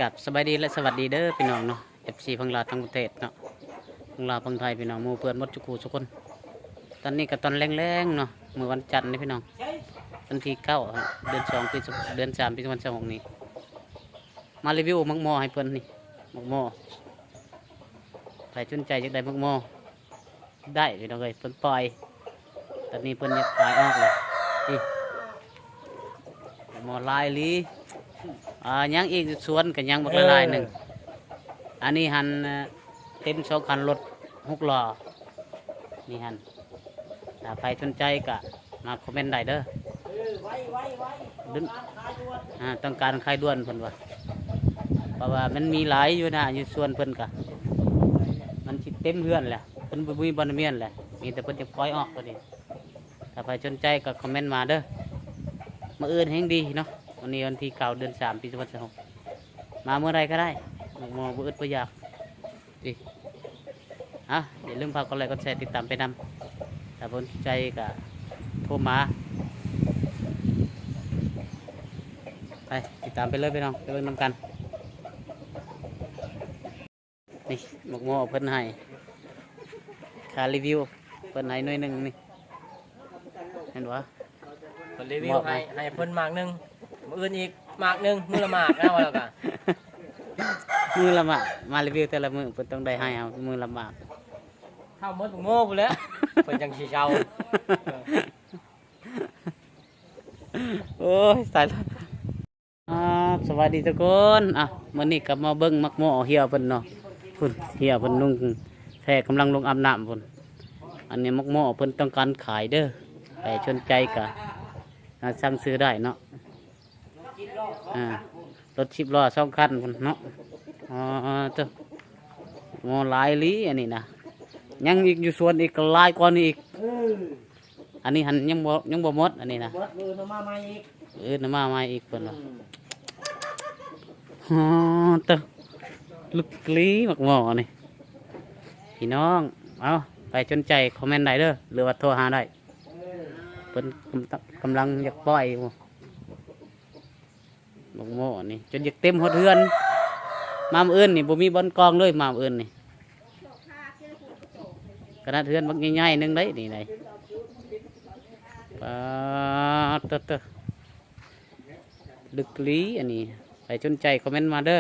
ກາບສະບາຍດີ ແລະ ສະຫວັດດີເດີພີ່ນ້ອງເນາະ ເອັຟຊີ ຝັ່ງລາວທັງປະເທດເນາະ ຝັ່ງລາວຝັ່ງໄທ ພີ່ນ້ອງໝູ່ເພື່ອນໝົດທຸກຜູ້ທຸກຄົນ. ຕອນນີ້ກໍຕອນແລງໆເນາະ ມື້ວັນຈັນເດ້ພີ່ນ້ອງ ວັນທີເກົ້າ ເດືອນສອງ ປີ ເດືອນສາມ ປີສອງພັນຊາວຫົກນີ້ ມາຣີວິວໝາກໝໍ້ໃຫ້ເພິ່ນນີ້ ໝາກໝໍ້ ໃຜສົນໃຈຢາກໄດ້ໝາກໝໍ້ ໄດ້ພີ່ນ້ອງເອີຍ ເພິ່ນປ່ອຍ ຕອນນີ້ເພິ່ນຢາກຂາຍອອກແລ້ວ ນີ້ ໝໍ້ຫຼາຍອີ່ຫຼີ ອ່າ ຍັງອີກສວນກໍຍັງບັກຫຼາຍໆໜຶ່ງ ເອີ ອັນນີ້ຫັ້ນ ເຕັມສອງຄັນລົດຫົກລໍ້ ນີ້ຫັ້ນ ຖ້າໃຜສົນໃຈກໍມາຄອມເມັນໄດ້ເດີ ເອີ ໄວໆໆ ຕ້ອງການຂາຍດ່ວນ ອ່າ ຕ້ອງການຂາຍດ່ວນເພິ່ນວ່າ ເພາະວ່າມັນມີຫຼາຍຢູ່ນະ ຢູ່ສວນເພິ່ນກະ ມັນຊິເຕັມເຮືອນແຫຼະ ເພິ່ນບໍ່ມີບ່ອນມຽນແຫຼະ ມີແຕ່ເພິ່ນຈະປ່ອຍອອກເທົ່ານີ້. ຖ້າໃຜສົນໃຈກໍຄອມເມັນມາເດີ ມື້ອື່ນແຮ່ງດີເນາະ ວັນນີ້ວັນທີເກົ້າ ເດືອນສາມ ປີສອງພັນຊາວຫົກ ມາເມື່ອໃດກໍໄດ້ ໝາກໝໍ້ບໍ່ອຶດບໍ່ຢາກ ຕິ ອ່ະ ຢ່າລືມຝາກກົດໄລກົດແຊ ຕິດຕາມໄປນຳ ຖ້າສົນໃຈກໍໂທມາ ໄປ ຕິດຕາມໄປເລີຍພີ່ນ້ອງ ໄປເບິ່ງນຳກັນ. ນີ້ ໝາກໝໍ້ເພິ່ນໃຫ້ ຄ່າຣີວິວເພິ່ນໃຫ້ໜ່ວຍໜຶ່ງນີ້ ເຫັນບໍ່ ເພິ່ນຣີວິວໃຫ້ ໃຫ້ເພິ່ນໝາກໜຶ່ງ ມື້ອື່ນອີກໝາກໜຶ່ງ ມື້ລະໝາກນະ ວ່າແລ້ວກະ ມື້ລະໝາກ ມາຣີວິວແຕ່ລະມື້ ເພິ່ນຕ້ອງໄດ້ໃຫ້ເຮົາມື້ລະໝາກ ເຮົາໝົດໝາກໝໍ້ພຸ້ນແຫຼະ ເພິ່ນຈັ່ງຊິເຊົາ ໂອ້ຍ ຕາຍແລ້ວ. ອ່າ ສະບາຍດີທຸກຄົນ ອ່ະ ມື້ນີ້ກໍມາເບິ່ງໝາກໝໍ້ເຫ່ຍເພິ່ນເນາະ ພຸ້ນ ເຫ່ຍເພິ່ນນຸ່ງແພກຳລັງລົງອາບນ້ຳພຸ້ນ ອັນນີ້ໝາກໝໍ້ເພິ່ນຕ້ອງການຂາຍເດີ ໃຜສົນໃຈກໍ ອ່າ ສັ່ງຊື້ໄດ້ເນາະ ອ່າ ລົດສິບລໍ້ສອງຄັນພຸ້ນເນາະ ອໍ ໂທ້ ໝໍ້ຫຼາຍອີ່ຫຼີອັນນີ້ນະ ຍັງອີກຢູ່ສວນອີກກໍຫຼາຍກວ່ານີ້ອີກ ເອີ ອັນນີ້ຫັ້ນຍັງບໍ່ ຍັງບໍ່ໝົດ ອັນນີ້ນະ ບໍ່ໝົດ ມື້ອື່ນເອົາມາໃໝ່ອີກ ມື້ອື່ນເອົາມາໃໝ່ອີກເພິ່ນວ່າ ອືມ ອໍ ເຕີ ລຶກອີ່ຫຼີໝາກໝໍ້ນີ້ ພີ່ນ້ອງ ເອົາ ໃຜສົນໃຈຄອມເມັນໄດ້ເດີ ຫຼືວ່າໂທຫາໄດ້ ເອີ ເພິ່ນກຳ ກຳລັງຢາກປ່ອຍຢູ່. ໝາກໝໍ້ນີ້ຈົນຢາກເຕັມຮອດເຮືອນ ມາມື້ອື່ນນີ້ບໍ່ມີບ່ອນກອງເລີຍ ມາມື້ອື່ນນີ້ ຂະໜາດເຮືອນບັກໃຫຍ່ໆໜຶ່ງໄດ໋ນີ້ໄດ໋ ປາດ ໂທ້ ໂທ້ ລຶກອີ່ຫຼີອັນນີ້ ໃຜສົນໃຈຄອມເມັນມາເດີ